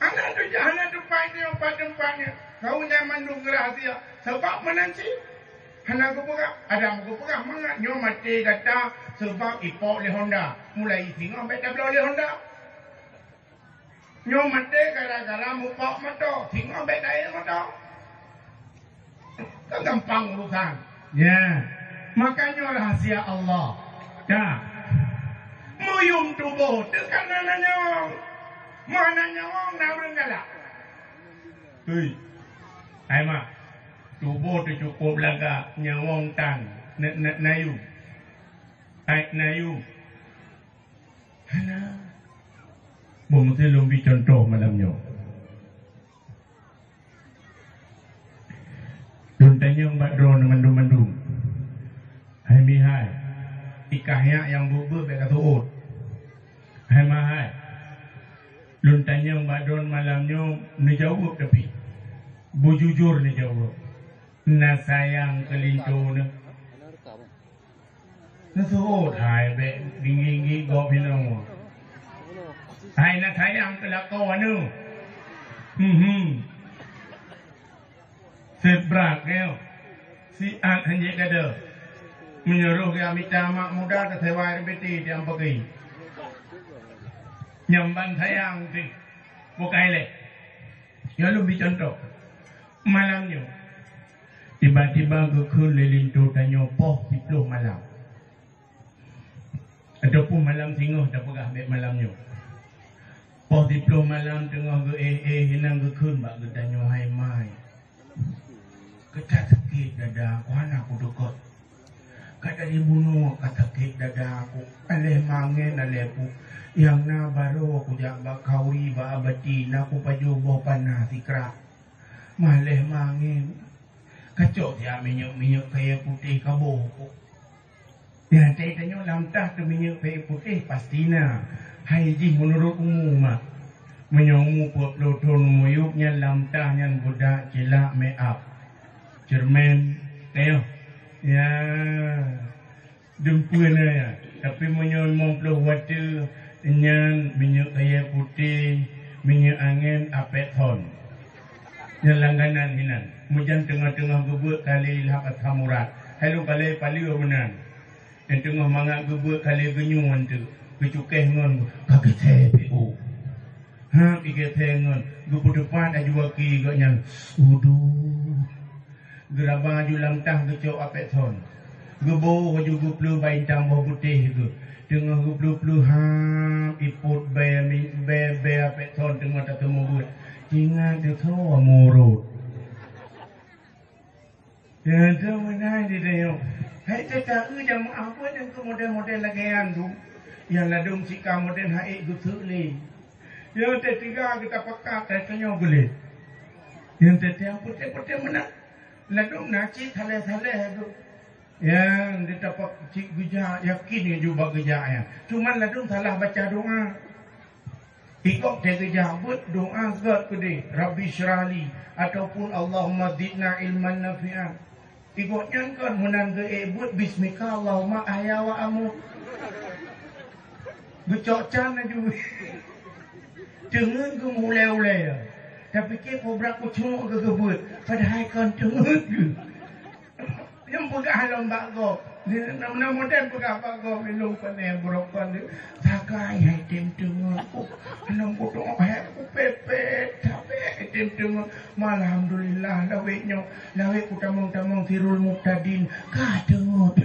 Hana teu-, hana teumpat nyoe, pat teumpat nyoe. Kau nyan mandum rahsia. Sabab meunan cit. Hana geupeugah, Adam geupeugah mangat nyoe maté gata sabab ipok lé Honda. Mulai singoh bèk tabloe lé Honda. Nyoe maté gara-gara mupok moto, singoh bèk taék moto. Kan gampang urusan. Ya. Makanya rahsia Allah. Dah. Meuyum tuboh teuh kan na nyawöng. Mana nyawöng na ureueng galak. Hei. Hai mak. Tuboh teuh cukup lagak, nyawöng tan. Na, na, na yum. Hai, na yum. Hana. Bon, meusti lôn bi cuntoh malam nyoe. Lôn tanyong bak droeneuh mandum-mandum. Hai mihai, i kah nyak nyang beuet-beuet bèk kaseuôt. Hai mahai, lôn tanyong bak droeneuh malam nyoe, neujaweueb tapi. Beujujur neujaweueb. Na sayang keu linto neuh? Neuseuôt hai bèk dinggi-dinggi gob hinoe. Hai na sayang keu lakoe neuh. Hmm. Seuet brat nyoe. Siat hanjeuet gada. Meunyoe roh geuh mita mak muda teusewa R B T di Ampeki. Nyang ban sayang teuh. Bukai lé. Nyoe lôn bi cuntoh. Malam nyoe, tiba-tiba geukheun lé linto tanyoe poh siploh malam. Ataupun malam singoh tapeugah bèk malam nyoe. Poh siploh malam teungoh geuéh-éh hinan geukheun bak geutanyoe hai mai. Keutat sakét dada, ku hana kudeukot. Ka dari bunoe ka sakét dada aku. Aléh mangén, aléh pu. Nyang na barô kujak bak khauri bak abati, na kupajoh boh panah sikrak. Maléh mangén. Kacok siat minyeuk-minyeuk kayèe putéh kaboh ku. Nyang teutanyoe lam tah teuminyeuk kayèe putéh pasti na. Hai jih meunurot umu mak. Meunyoe umu peuet ploh thon muyueb nyan lam tah nyan beudak cilak make up. Ceureumen, teuh. Ya. Dumpeue na ya. Tapi meunyoe limong ploh watèe nyan minyeuk kayèe putéh, minyeuk angén apek thon. Nyan langganan hinan. Meujan teungoh-teungoh geubeuet kali lhap asam urat. Hai lôn kalai paleue meunan. Nyang teungoh mangat geubeuet kali geunyueng teuk. Geucukéh ngon ka geusé P O. Ha, pike phé ngon geupeuteupat aju gaki gobnyan. Uduh. Geuraba aju lam tah geucok apek thon. Geuboh aju geupleue bak intang boh putéh geuh. Teungoh geupleue-pleue hab ipot bèe mi-, bèe, bèe apek thon teungoh tateumeubeuet. Ingat teusoe murot. Ya, tu meunan di tanyoe. Hai teuka eu jamaah pun nyang keu model-model lagèe nyan tu. Nyang ladôm sika model hai geuseuk lé. Ya, teuka geuta pekat tanyoe geulet. Nyang teuka putéh-putéh meunan. Ladôm na cit saleh-saleh tu. Nyang teuka cit geujak, yakin nyoe jubah geujak nyan. Cuman ladôm salah baca doa. Ikok teugeujak beuet doa gèt keudeh, "Rabbi syrahli," ataupun "Allahumma zidna ilman nafi'an." Ikok nyan kon meunan geuék beuet, "Bismika Allahumma ahya wa amut." Geucok can laju. Teungeut geuh ulèe-ulèe. Tapike kobra kucok geuh geubeuet, padahai kon teungeut geuh. Nyang peugah lom bak gob. Nyang na model peugah bak gob, lôn pane beurokon lé. Sagai hai tem teungeut. Oh, lôn kutengok hai kupepet, tapi hai tem teungeut. Alhamdulillah, lawét nyoe. Lawét kutamong-tamong Sirul Muhtadin. Ka teungeut.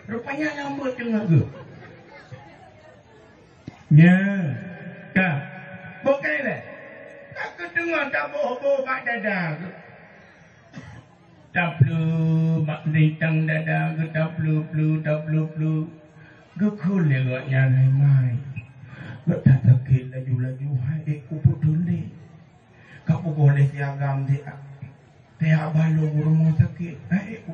Rupanya lambôt teungeut geuh. Nya. Ka. Bukai lé. Ka keuteungeut taboh-boh bak dada geuh. Tapleue bak lintang dada geuh, tapleue-pleue, tapleue-pleue. Geukheun lé gobnyan hai mai. Geuta sakét laju-laju hai ék kupeuteun lé. Ka peugoh lé si agam di, teuhah balong rumoh sakét. Hai ék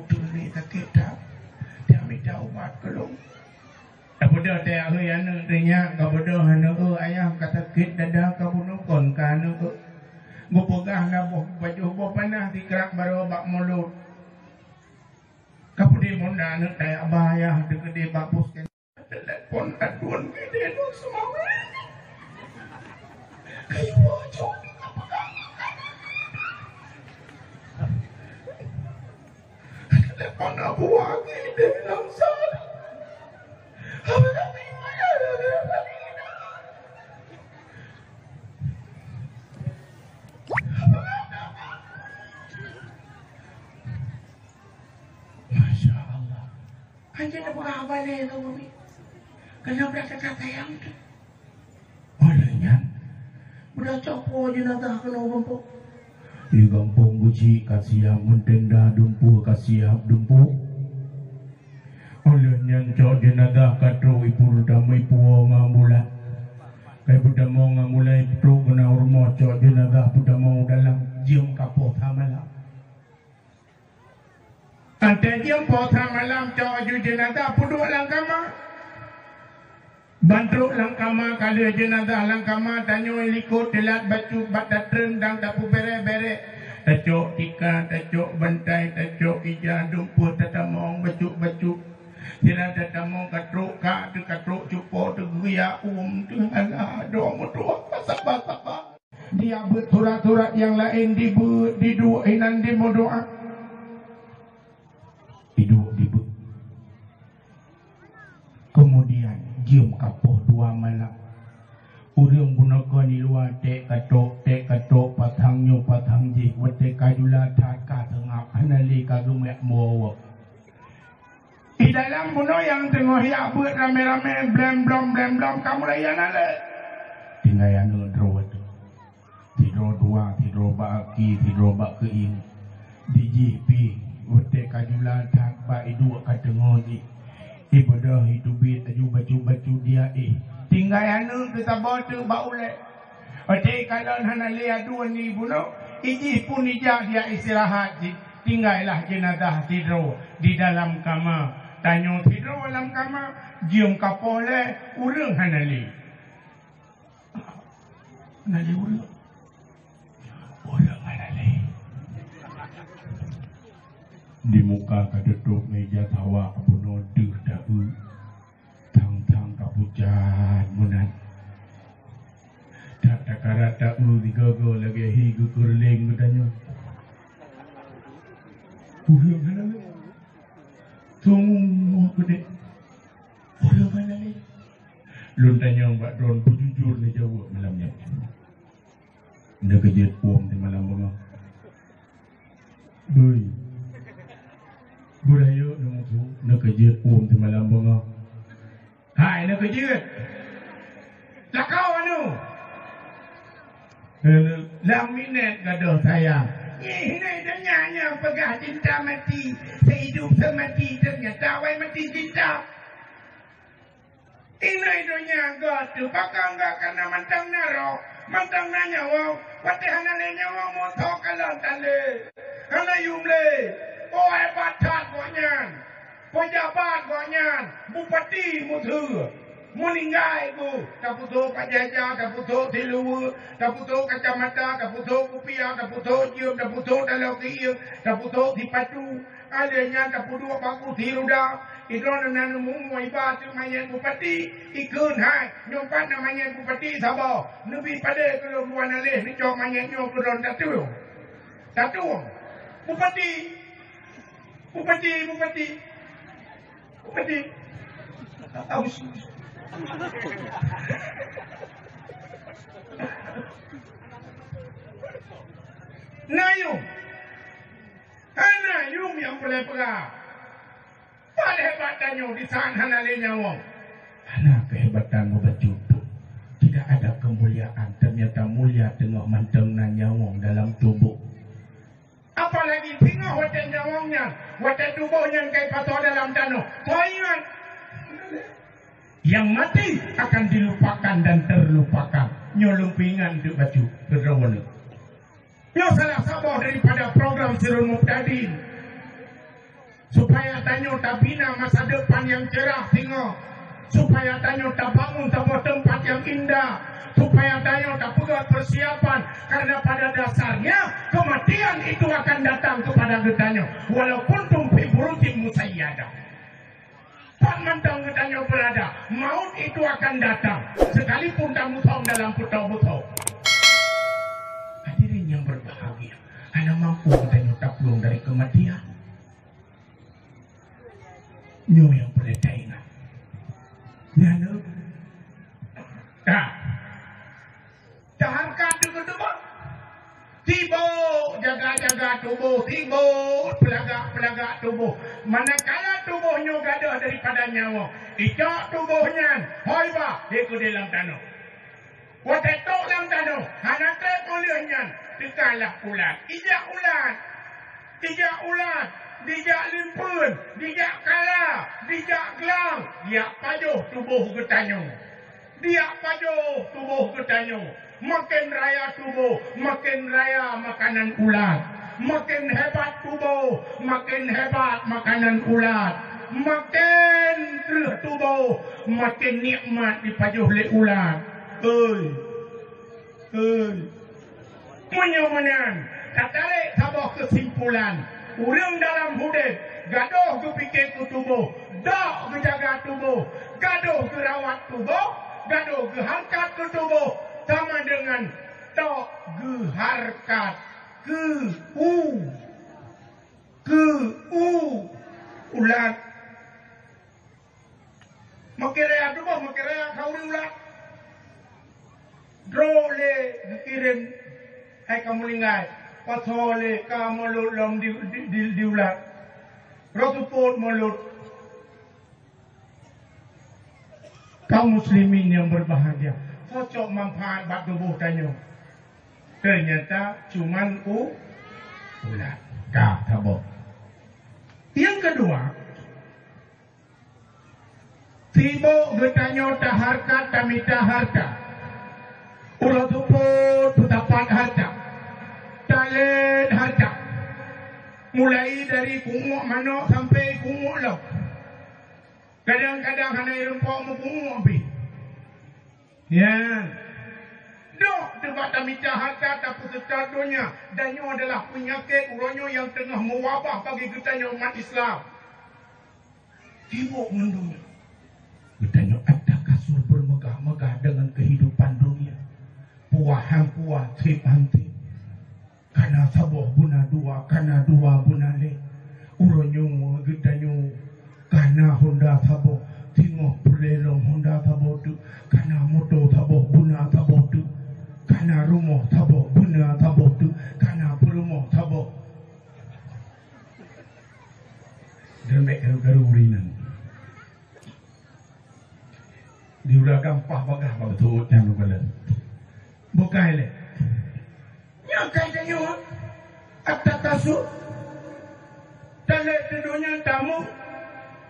Bodoh teuh, hei aneuk teuh nyak, ka bodoh aneuk, eh, ayah ka sakét dada, ka bunoe kon ka aneuk, eh. Geupeugah na boh pajoh boh panah sikrak baroe bak mulot. Ka peudeh bonda aneuk teuh, ba ayah teukeudeh bak puskesmas. Telepon aduen geude lôn seumawé. Kayu bocor. Telepon Abu Wahid di Langsar. Masya Allah. Hana peugah haba lé keu Umi. Keuneuk brat teuka sayang teuh. Óh lheueh nyan, beudôh cok po jeunazah keunoe gampông. Di gampông geuchik ka siab, ngon tenda dumpeue ka siab dumpeue. Óh lheueh nyan cok jeunazah ka trok ipeutamong ipuwoe ngon ambulan. Ka ipeutamong ngon ambulan itrok keunan u rumoh, cok jeunazah peutamong u dalam, jeuem ka poh sa malam. Watèe jeuem poh sa malam cok aju jeunazah peuduek lam kama. Ban trok lam kama, ka lheueh jeunazah lam kama, tanyoe likot teulat bacut bak tatreun dan tapeubèrèh-bèrèh. Tacok tika, tacok bantai, tacok ija, dumpeue tatamong bacut-bacut. Sira tatamong ka trok ka teuh, ka trok cupo teuh, geuriak uem teuh, alah, dong meutuah, saba-saba. Dia beuet surat-surat nyang laén dibeuet, diduek inan dimeudoa. Diduek dibeuet. Keumudian jeuem ka poh dua malam. Ureueng bunoe kon di luwa, tèk ka trok, tèk ka trok, pasang nyoe pasang jih, watèe ka jula that ka seungab, hana lé ka geumiet meuwoe-woe. Di dalam bunoe nyang teungoh jak beuet ramé-ramé, blém-blom, blém-blom, ka mulai hana lé. Tinggai aneuk droe teuh. Sidroe dua, sidroe bak aki, sidroe bak keuieng. Di jih pih, watèe ka jula that bak iduek ka teungoh jih. Ibeudôh iteubiet aju bacut-bacut dia éh. Tinggai aneuk teuh saboh teuk bak ulèe. Watèe kalon hana lé aduen di bunoe, ijih pun ija dia istirahat jih. Tinggailah jeunazah sidroe di dalam kama. Tanyoe sidroe lam kama, jeuem ka poh lhèe, ureueng hana lé. Hana lé ureueng. Ureueng hana lé. Di muka ka teutôp meuja sawa, bunoe deuh taeu. Thang-thang ka pucat meunan. That takarat taeu sigoe-goe lagèe hi geukeureuléng geutanyoe. Ureueng hana lé. Sungguh keudéh. Ureueng hana lé. Lôn tanyong bak droen, beujujur neujaweueb malam nyan. Neukeujeuet phôn di malam beungoh. Ui. Beurayeuk neumusu, neukeujeuet phôn di malam beungoh. Hai, neukeujeuet. Lakoe anu. Eh, lam minèt gadoh sayang. Nyoe donya nyoe peugah cinta mati, seuhidup seumati, teunyata awai mati cinta. Inai donya gata pakon gata kana mantong na roh, mantong na nyawöng, watèe hana lé nyawöng musoh kalon talé. Hana yum lé, oh hebat that gobnyan. Pejabat gobnyan, bupati musoh. Meuninggai geuh, tapeutrok ijazah, tapeutrok siluweue, tapeutrok kacamata, tapeutrok kupiah, tapeutrok jeuem, tapeutrok taloe keuieng, tapeutrok sipatu. Alèh nyan tapeuduek bak kursi ruda, idroe na neumumu iba teuk manyèt bupati, ikheun hai, nyoe pat na manyèt bupati saboh, neubi padé keu lôn dua nalèh neucok manyèt nyoe keu droen tatueng. Tatueng. Bupati. Bupati, bupati. Bupati. Aus. Na yum. Hana yum nyang peureulèe peugah. Pat hebat tanyoe di saat hana lé nyawöng. Hana keuhebatan meubacut pun. Tidak ada kemuliaan, ternyata mulia teungoh mantong na nyawöng dalam tuboh. Apalagi singoh watèe nyawöng nyan, watèe tuboh nyan ka ipasoe dalam tanoh. Soe ingat? Yang mati akan dilupakan dan terlupakan. Nyoe lôn peuingat deuek bacut, keudroe. Nyoe salah saboh daripada program Sirul Mubtadin. Supaya tanyoe tabina masa depan nyang cerah singoh. Supaya tanyoe tabangun saboh teumpat nyang indah, supaya tanyoe tapeugah peusiapan, karena pada dasarnya kematian itu akan datang kepada geutanyoe, walau kuntum fi burujin musyayyadah. Pat mantong geutanyoe beurada, maut itu akan datang, sekalipun tamusong dalam putôh-putôh. Hadirin yang berbahagia, hana mampu geutanyoe taplueng dari kematian. Nyoe nyang peureulée taingat. Nyan, eh? Ka. Tahareukat dikeue tuboh. Sibok jaga-jaga tuboh, sibok peulagak-peulagak tuboh. Manakala tuboh nyoe gadôh daripada nyawa, icok tuboh nyan, hôi bah, dikeue di lam tanoh. Watée trok lam tanoh, hana treb óh lheueh nyan, teuka lah ulat. Ijak ulat, ijak ulat, dijak limpeuen, dijak kala, dijak glang, dijak pajoh tuboh geutanyoe. Dijak pajoh tuboh geutanyoe. Makin raya tuboh, makin raya makanan ulat. Makin hebat tuboh, makin hebat makanan ulat. Makin kreueh tuboh, makin nikmat dipajoh lé ulat. Oi, oi. Meunyoe meunan, tatarek saboh keusimpulan, ureuëng dalam udeb gadôh geupike keu tuboh, dok geujaga tuboh, gadôh geurawat tuboh, gadôh geuhareukat keu tuboh, sama deungon tok geuhareukat keu u, keu u ulat. Makin raya tuboh, makin raya khauri ulat. Droe lé geukirém hai ka meuninggai, pasoe lé ka mulot lom di, di, di, di ulat. Roh seupôt mulot. Kaum muslimin yang berbahagia, soe cok manfaat bak tuboh tanyoe? Ternyata cuman u-, ulat. Ka saboh. Yang kedua, sibok geutanyoe tahareukat tamita hareuta. Uroe seupôt teusapat hareuta. Talét hareuta. Mulai dari kungok manok sampai kungok lom. Kadang-kadang hana ireumpok meukungok pih. Ya. Dok teubak tamita hareuta, tapeuseutôt donya, dan nyoe adalah peunyakét uroe nyoe nyang teungoh meuwabah bagi geutanyoe umat Islam. Sibok ngon donya. Geutanyoe atra kasur bermegah-megah dengan kehidupan dunia. Puah han puah, treb han treb. Kana saboh beuna dua, kana dua beuna lhée. Uroe nyoe geutanyoe kana honda saboh, singoh peureulée lom honda saboh teuk, kana moto saboh beuna saboh teuk, kana rumoh saboh beuna saboh teuk, kana peurumoh saboh. Deungon bèk karu-karu ureueng inong. Di udah gampang bagah bak beutôi nyan rupanya. Bukai lé. Nyoe kai tanyoe, atra kasur. Talét di donya tamu.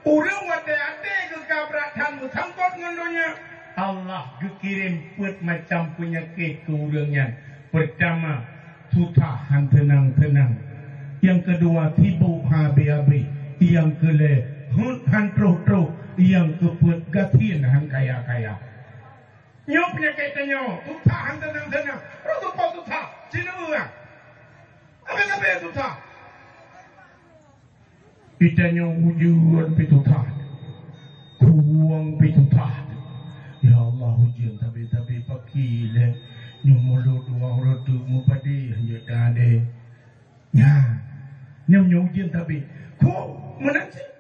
Ureueng watée até geuka brat han meusangkot ngon donya, Allah geukirém peuet macam peunyakét keu ureueng nyan. Peurtama, susah han teunang-teunang. Nyang keudua, sibok han abéh-abéh. Nyang keulhée, heuet han troh-troh. Nyang keupeuet, gasien han kaya-kaya. Nyoe peunyakét tanyoe, susah han teunang-teunang. Roh teupeue susah, sineuk ureueng. Abéh-abéh susah. Geutanyoe ujeuen pih susah, kuwueng pih susah. Ya Allah, ujeuen sabé-sabé paki lé. Nyoe mulod dua uroe teuk meupadé hanjeuet dan adé. Nyan, nyoe, nyoe ujeuen sabé. Kok meunan cit?